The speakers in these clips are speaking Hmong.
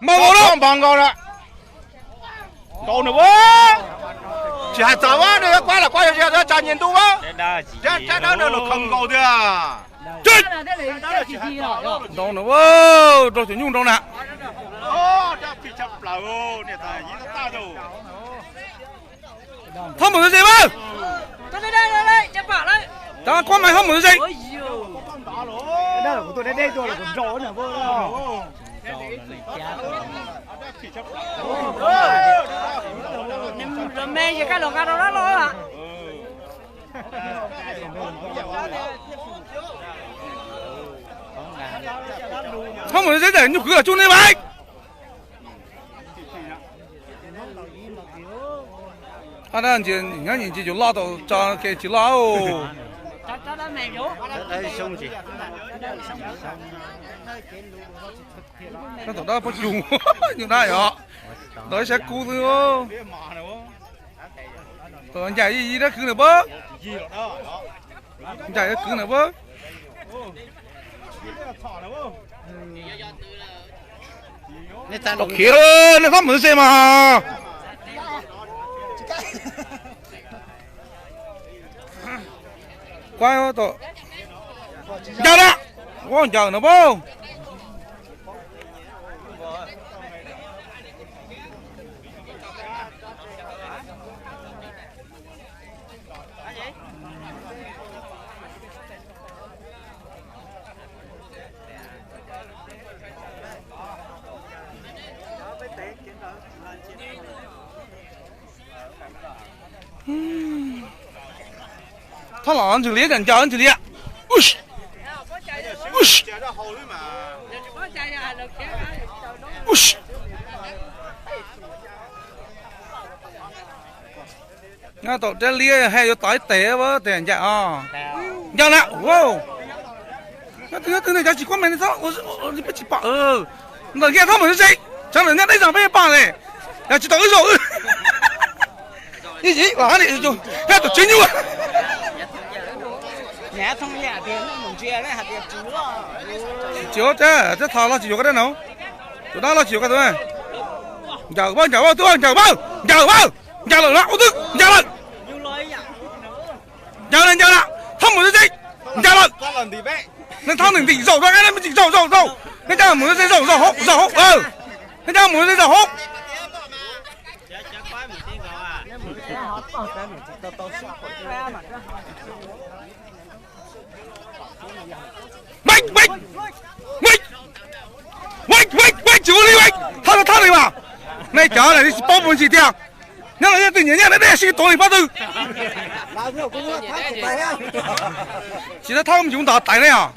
Npau nkaus na, npau nkaus na. Nkaus na, tsis hais txog na, yuav kuab los kuab yog tsa nyias ntuj na. Tsab dawb no los khaws nkaus tiag. Nkaus na, rau cov nyuj nrau na. Thab mus ze mas. Cov kuab mas thab mus ze. Thab mus ze, nyuj kwv los tsuj nej mas. Nyob nim ntsis yus loj tau tso ke tsis loj. Thaum dab pob cug, nyuj dab yog ntau ib sab kub xwb. Thaum ncaim yig dab kwv na pab, ncaim dab kwv na pab. Tau khiav, nej thab mus ze mas. Kuab, ncaws na, kuab ncaws no pab. Thab los ntsws liab, ncaws ntsws liab. Nyob tau rab liab haj yuav tov ib teg, tes ncaim os. Ncaws na, nyob twg nyob twg ne, cov tsis kuab me ne, peb tsis pom. Ntawm kiag thab mus ze, sawv ntawm nyob deb zog peb pom ne, yog tsis tau wb zaum wb. Ib yim los hab ni, hab tus tswv nyuj. Tsis ua, tsis thov los tsis yuav koj dab no, tus dab los tsis yuav koj tus. Ncaws pab, ncaws pab, twb pab, ncaws pab, ncaws pab, ncaws lawm na, ua twb ncaws lawm. Ncaws na, ncaws na, thab mus ze, ncaws lawm. Nej thab ntim ntim zaum rau, nej me ntsis zaum, zaum, zaum. Nej cab mus ze, zaum, zaum hauv, zaum hauv. Nej cab mus ze, zaum hauv. Vaij, vaij, vaij, vaij, vaij, tsis ua li vaij, thab, thab li mas. Nej cov lam tsis paub mus ntsis tiag. Nyob los yog twg nyiam nyiaj deb deb sib tuav li pab twg. Tsis tau thab mus ntos tais ne os.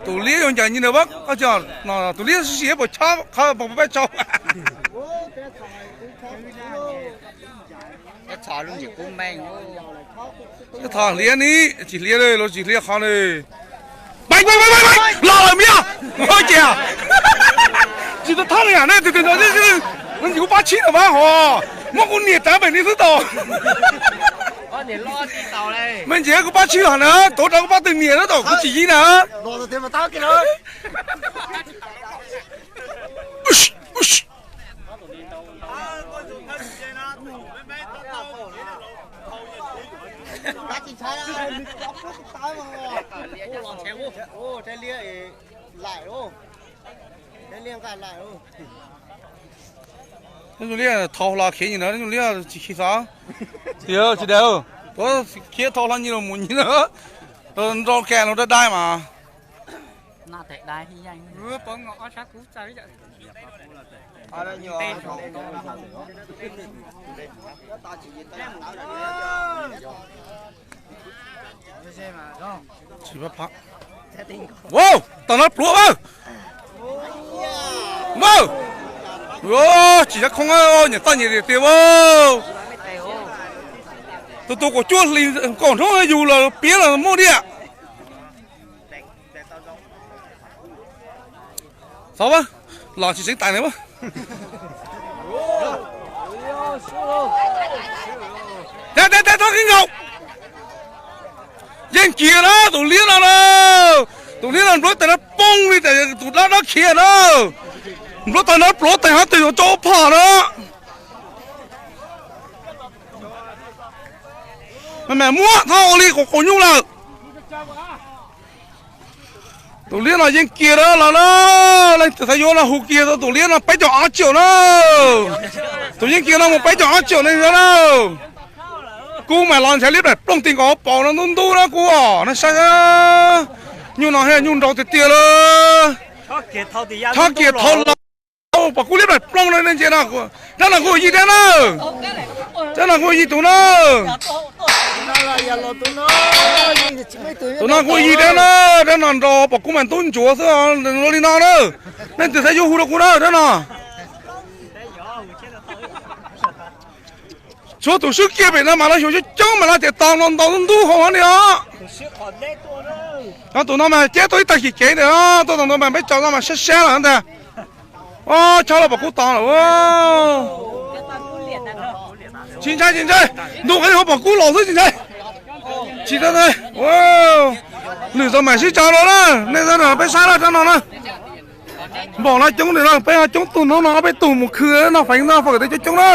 Tus liab yuav ncaws nyi ntawd, tus liab sib sib puas chob qhov puas pab tso. Thov hliav ni, tsis hliav li, los tsis hliav qhov li. Los lawm mas, ua cas tsis tau thab li ne, tus twg no, kuv pab tshib no mas hos, muab kuv nias tawv pem ni xwb tau. Me ntsis kuv pab tshib los na, tuav rau kuv pab twg nias xwb tau, kuv tsis yib na. Nyob zoo li thau hlo khiav nyi ntawd, nyob zoo li tsis khi xav. Tsis, tsis dag, tuav khiav thau hlo nyi los mus nyi na. Nrau kas los dai dai mas. Tsis pab phab. Wow, tau nab pluav a. Wow, tsis dab khoob, nyiam txoj nyiam tiag tiag a. Tus tus kaum cuaj hlis kaum hnub yug los piav los muaj diam. Xav, los tsis seev tais na. Kiag na tus liab no na, tus liab no npluav tes no poob li tus dab dab khiav na, npluav tes no pluav tes hov twg yuav tso phom na. Mas muab thov ua li quas quas nyuj lawm. Tus liab no yeej kiag na los na, leej twg xav yuav no hu kiag rau tus liab no peb caug ob triệu na. Tus yeej kiag no mus peb caug ob triệu ne na. Kub mas los ntshe liab daim ploog ti nkaus paus no ntub ntub na kub os, nej saib. Nyuj no nyuj nrau tiag tiag li. Chob kiag thau los pom kub liab daim ploog no ntsia no. Dab no kuv yij dab na. Dab no kuv yij tus na. Tus no kuv yij dab na, dab no nrau pom kub mas ntub ntsuav xwb, li no na. Leej twg xav yuav hu rau kuv na dab no. Tshuav tus swb kiag pem no mas lawv xyuas coob coob mas lawv tias tos no ntau ntub hauv ni os. Tus no mas cab tuaj ib tag kis kev ntawm tuaj tau ntawd mas peb tso no mas sab sab lawm ntag. Chob los pom kub tod lawm. Tsis ntshai tsis ntshai, ntu qeeb hauv pom kub los xwb tsis ntshai. Tsis tau, lwm zaus mam sib tso dua na, nej peb saib lawm rab no na. Npaum no coob li na, peb coob tug hnub no ob peb tug mus khw no feev no fawm tej coob coob na.